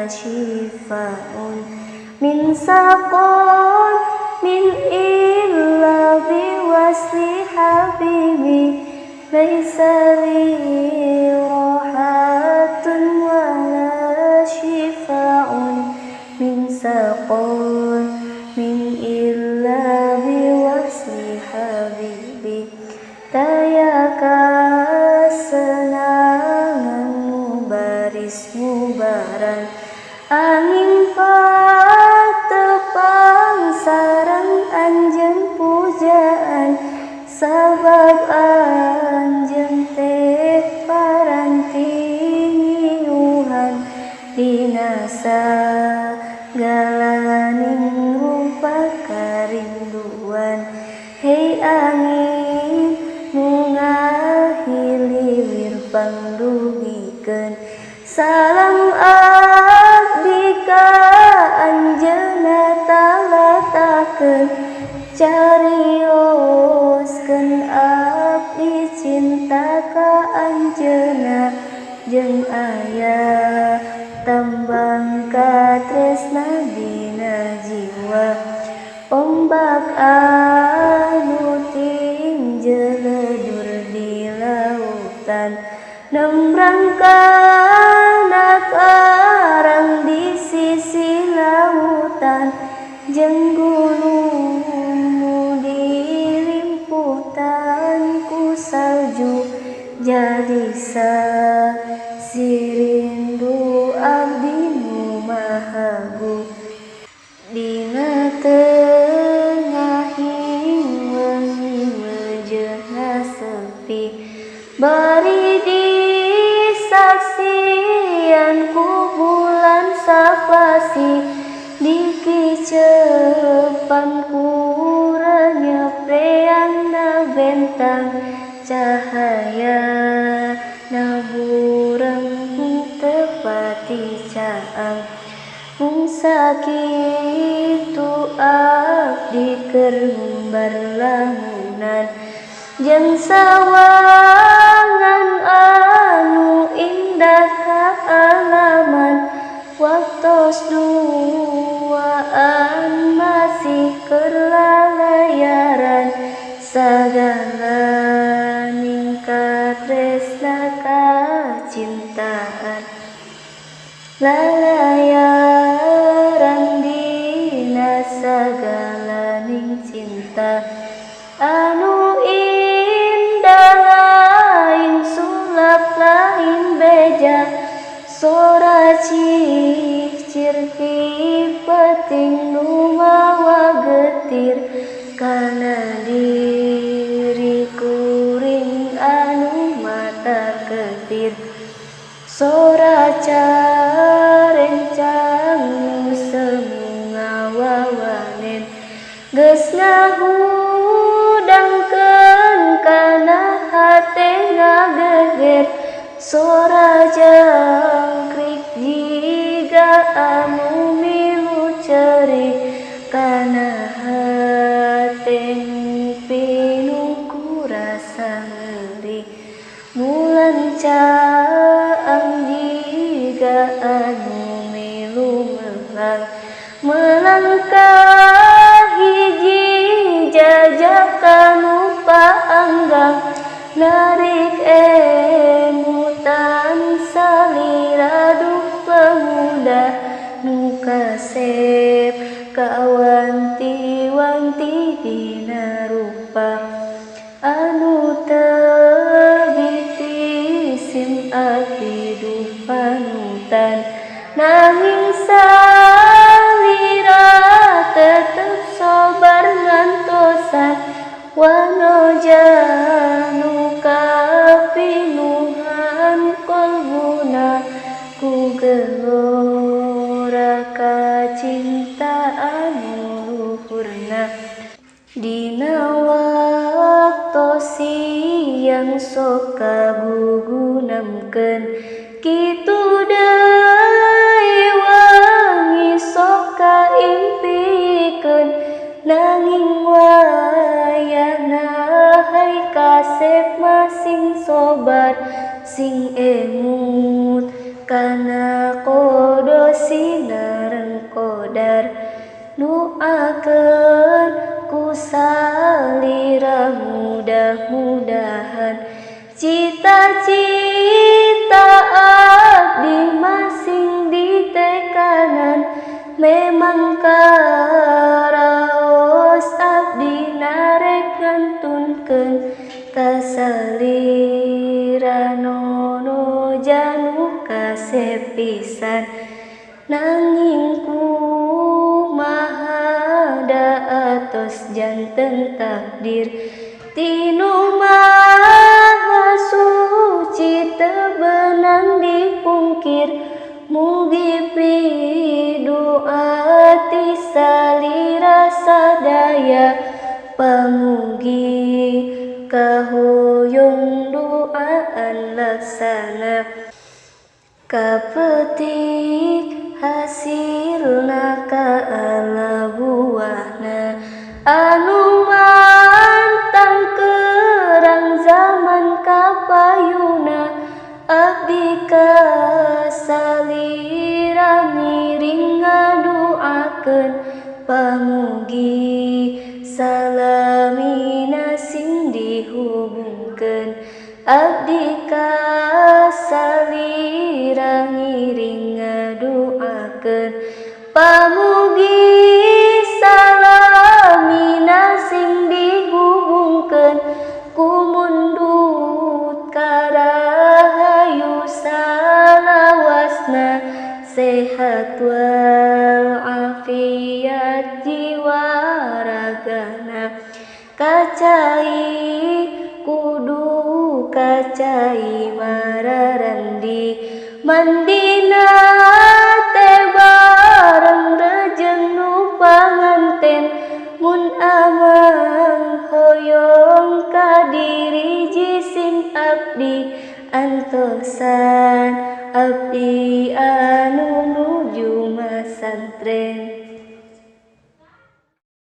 شفاء من سقام من إلا بوصل حبيبي ليس لي راحة ولا شفاء من سقام من إلا بوصل حبيبي. Daya kasenangan mubaris mubaran angin patepang sareng anjeun pujaan sabab anjeun teh paranti ngiuhan dina sagalaning rupa karinduan. Hei angin nu ngahiliwir pangdugikeun salam abdi ka anjeunna talatakeun carioskeun abdi cinta ka anjeunna jeung aya tambang katresna dina jiwa. Ombak anu tinjeledur di lautan nembrang kana karang di sisi lautan jeung gunung nu dilimputan ku salju jadi saksi rindu abdi nu mahagu. Dina tengahing wengi mejeuna sepi bari disaksian ku bulan sapasi dikicepan ku renyepreangna bentang cahaya nabureng tepati caang. Mung sakitu abdi keur ngumbar lamunan jeung sawangan anu indah kaalaman waktos duaan masih keur lalayaran sagala ningkat tresna kacintaan lalayaran dina sagalaning cinta anu indah lain sulap lain beja sora cicir ti peting nu mawa getir kana diri kuring anu mata ketir sora carencang nu semu ngawawanen geus ngahudangkeun kana hate ngageger sora jangkrik jiga anu milu cerik kana hate nu pinuh ku rasa ngeri mulan caang jiga anu milu melang melangkah hiji jajaka nu paanggang narik emutan salira duh pemuda nu kasep kawanti-wanti dina rupa anu tebih ti sim abdi duh panutan nanging salira tetep sobar ngantosan wanoja nu kapinuhan kolbuna ku gelora kacinta anu luhurna. Dina waktu siang sok kagugunamkeun kitu deui wangi sok kaimpikeun nanging wayahna hai kasep masing sobar sing emut kana kodo sinareng qodar nuakeun ku salira mudah-mudahan cita-cita abdi masing ditekanan memang karaos abdi narek ngantunkeun kasalira nono janu kasepisan nanging kumaha da atos janten takdir tinu maha suci teu beunang dipungkir mugi pidu'a ti salira sadaya pamugi kahoyong duaan laksana kapetik hasilna kaala buahna anu mantang kerang zaman kapayuna abdi kasalira ngiring ngaduakeun pamugi salamina sing dihubungkeun abdi kasalira ngiring ngaduakeun pamugi salamina sing dihubungkeun kumundut karahayu salawasna sehat wal afiat jiwa ragana kacai kudu kacai mararandi mandina teh bareng rejeng nu panganten mun amang hoyong ka diri jisim abdi antosan abdi anu nuju masantren.